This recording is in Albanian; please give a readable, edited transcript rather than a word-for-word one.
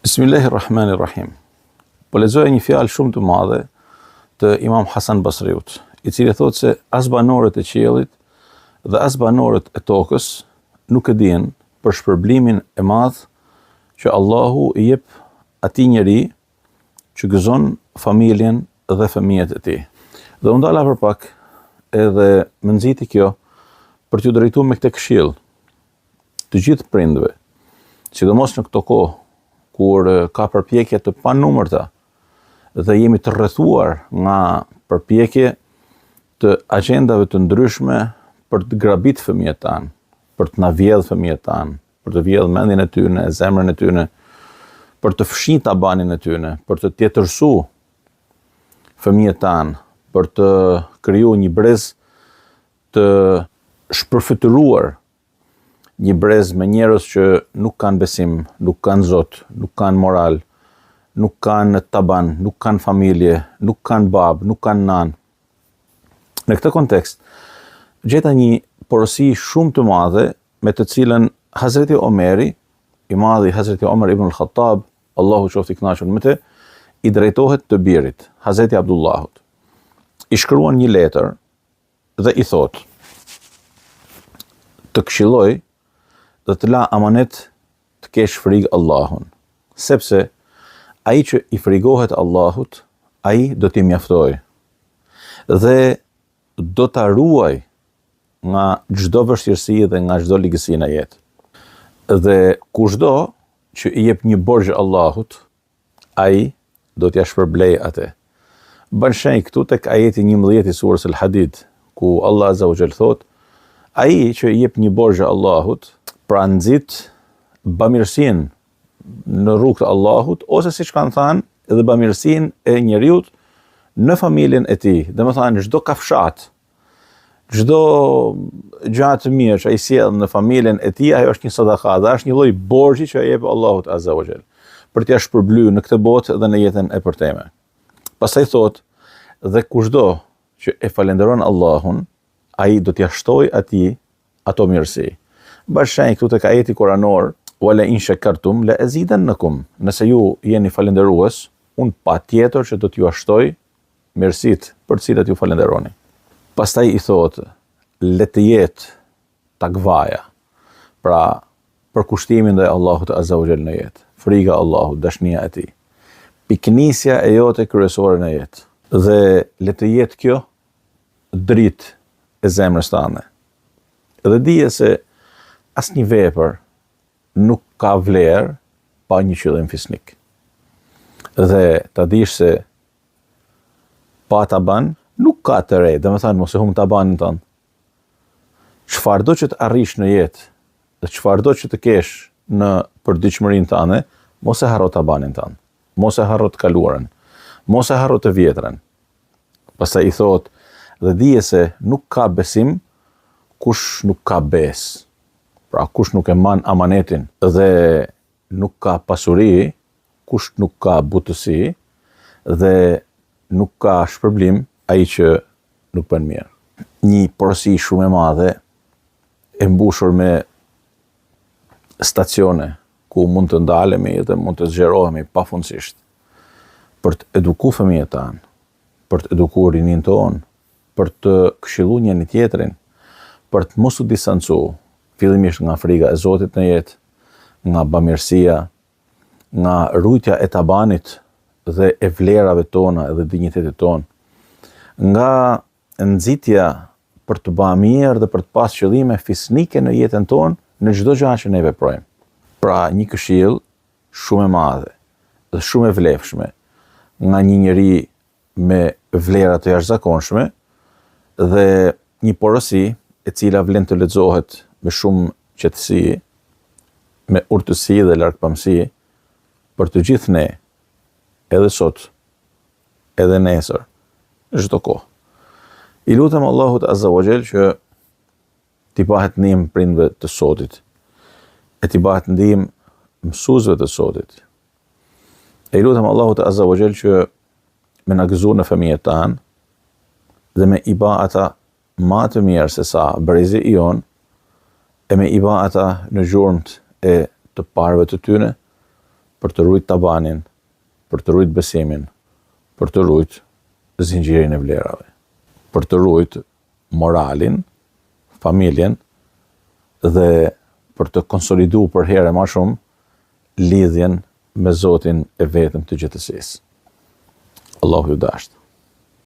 Bismillahi Rahmani Rahim. Po lexoja një fjalë shumë të madhe të Imam Hasan Basriut, i cili thotë se as banorët e qiellit dhe as banorët e tokës nuk e dinë për shpërblimin e madh që Allahu i jep atij njeri që gëzon familjen dhe fëmijët e tij. Dhe u ndala për pak edhe më nxiti kjo për t'ju drejtuar me këtë këshillë të gjithë prindëve, sidomos në këto kohë kur ka përpjekje të panumërta dhe jemi të rrethuar nga përpjekje të agjendave të ndryshme për të grabit fëmijët tanë, për të na vjedh fëmijët tanë, për të vjedh mendjen e tyne, zemrën e tyne, për të fshi tabanin e tyne, për të tjetërsu fëmijët tanë, për të kriju një brez të shpërfytyruar një brez me njerëz që nuk kanë besim, nuk kanë zot, nuk kanë moral, nuk kanë taban, nuk kanë familje, nuk kanë babë, nuk kanë nanë. Në këtë kontekst, gjeta një porosi shumë të madhe me të cilën Hazreti Omeri, i madhi Hazreti Omer ibn al-Khattab, Allahu qoftë i kënaqur me të, i drejtohet të birit, Hazreti Abdullahut. I shkruan një letër dhe i thotë të këshilloj dhe të la amanet të kesh frigë Allahun, sepse ai që i frigohet Allahut, ai do t'i mjaftojë dhe do ta ruajë nga çdo vështirësi dhe nga çdo ligësi në jetë. Dhe kushdo që i jep një borxh Allahut, Ai do t'ia shpërblejë atë. Bën shenjë këtu tek ajeti 11 i surës Al-Hadid, ku Allah Azza wa Jall thotë, Ai që i jep një borxh Allahut, pra nxit bamirësinë në rrugë të Allahut, ose siç kanë thënë, edhe bamirësinë e njeriut në familjen e tij. Domethënë çdo kafshatë Çdo gjë të mirë që ai sjell në familjen e tij, ajo është një sadaka dhe është një lloj borxhi që ai jep Allahut Azza wa Jall për t'ia shpërblyer në këtë botë dhe në jetën e përtejme. Pastaj thotë, dhe kushdo që e falënderon Allahun, ai do t'ia shtojë atij ato mirësi. Bën shenjë këtu tek ajeti kuranor, "Wa la in shakartum la azidannakum." Nëse ju jeni falënderues, unë patjetër që do t'jua shtoj mirësitë për të cilat ju falënderoni. Pastaj i thotë, le të jetë takvaja, pra përkushtimi ndaj Allahut Azza wa Jall në jetë, friga e Allahut, dashnia e tij. Pikënisja e jote kryesore në jetë. Dhe le të jetë kjo dritë e zemrës tënde. Dhe dije se asnjë vepër nuk ka vlerë pa një qëllim fisnik. Dhe ta dish se Pa taban, nuk ka të re, domethënë mos e humb tabanin tënd. Çfarëdo që të arrish në jetë dhe çfarëdo që të kesh në përditshmërinë tënde, mos e harro tabanin tënd. Mos e harro të kaluarën. Mos e harro të vjetrën. Pastaj i thotë, dhe dije se nuk ka besim kush nuk ka besë. Pra kush nuk e mban amanetin dhe nuk ka pasuri kush nuk ka butësi dhe nuk ka shpërblim ai që nuk bën mirë. Një porosi shumë e madhe e mbushur me stacione ku mund të ndalemi dhe mund të zgjerohemi pafundësisht për të eduku fëmijët tanë, për të eduku rininë tonë, për të këshillu njëri tjetrin, për të mos u distancu fillimisht nga friga e Zotit në jetë, nga bamirësia, nga rujtja e tabanit dhe e vlerave tona dhe dinjitetit tonë, nga nxitja për të ba mirë dhe për të pas qëllime fisnike në jetën tonë në çdo gjë që ne veprojmë. Pra një këshillë shumë e madhe dhe shumë e vlefshme nga një njeri me vlera të jashtëzakonshme dhe një porosi e cila vlen të lexohet me shumë qetësi, me urtësi dhe largpamësi për të gjithë ne, edhe sot, edhe nesër, në çdo kohë. I lutem Allahut Azza wa Jall që t'i bahet ndihmë prindve të sotit, e t'i bahet ndihmë mësuesve të sotit. E i lutem Allahut Azza wa Jall që me na gëzu në fëmijët tanë dhe me i ba ata ma të mirë se sa brezi i jonë e me i ba ata në gjurmët e të parëve të tyne. Për të rujt tabanin, për të rujt besimin, për të rujt zinxhirin e vlerave, për të rujt moralin, familjen dhe për të konsolidu përherë e ma shumë lidhjen me Zotin e vetëm të gjithësisë. Allahu ju dashtë.